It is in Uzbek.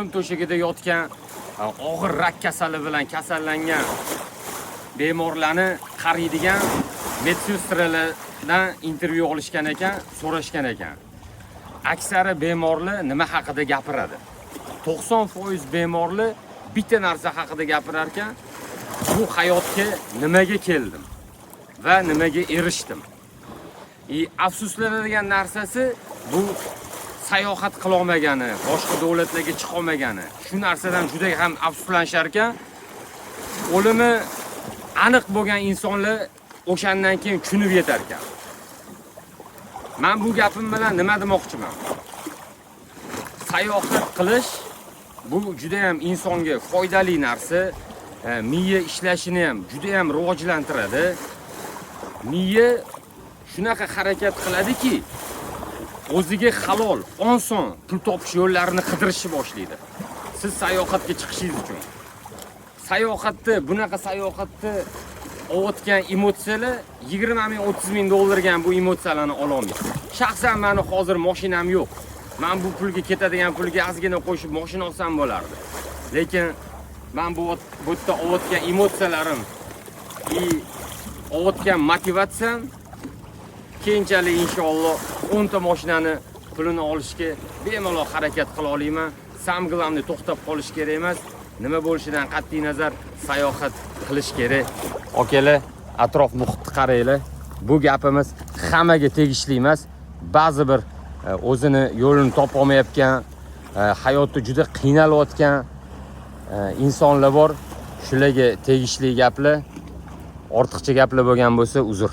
O'lim to'shagida yotgan, og'ir rak kasali bilan kasallangan bemorlarni qaraydigan medsestralardan intervyu olishgan ekan, so'rashgan ekan. Aksari bemorlar nima haqida gapiradi? 90% bemorlar bitta narsa haqida gapirar ekan: bu hayotga nimaga keldim va nimaga erishdim? И afsuslanadigan narsasi bu sayohat qilolmagani, boshqa davlatlarga chiqolmagani. Shu narsadan juda ham afsuslanishar ekan. O'limi aniq bo'lgan insonlar o'shandan keyin tushunib yetar ekan. Man bu gapim bilan nima demoqchiman? Sayohat qilish bu juda ham insonga foydali narsa. Miya ishlashini ham juda ham rivojlantiradi. Miya shunaqa harakat qiladiki, o'ziga halol, oson pul topish yo'llarini qidirishni boshlaydi. Siz sayohatga chiqishingiz uchun. Sayohatda, bunaqa sayohatda olayotgan emotsiyalar 20 ming, 30 ming dollarga ham bu emotsiyalarni ololmaysiz. Shaxsan mani hozir mashinam yo'q. Man bu pulga, ketadigan pulga ozgina qo'shib mashina olsam bo'lardi. Lekin man bu yerda olayotgan emotsiyalarim и olayotgan motivatsiyam keyinchalik, inshaalloh, 10 ta mashinani pulini olishga bemalol harakat qila olaman. Самое главное, to'xtab qolish kerak emas. Nima bo'lishidan qat'iy nazar sayohat qilish kerak. Akalar, atrof muhitni qaranglar. Bu gapimiz hammaga tegishli emas. Ba'zi bir o'zini yo'lini topolmayotgan, hayotda juda qiynalayotgan insonlar bor. Shularga tegishli gaplar. Ortiqcha gaplar bo'lgan bo'lsa, uzr.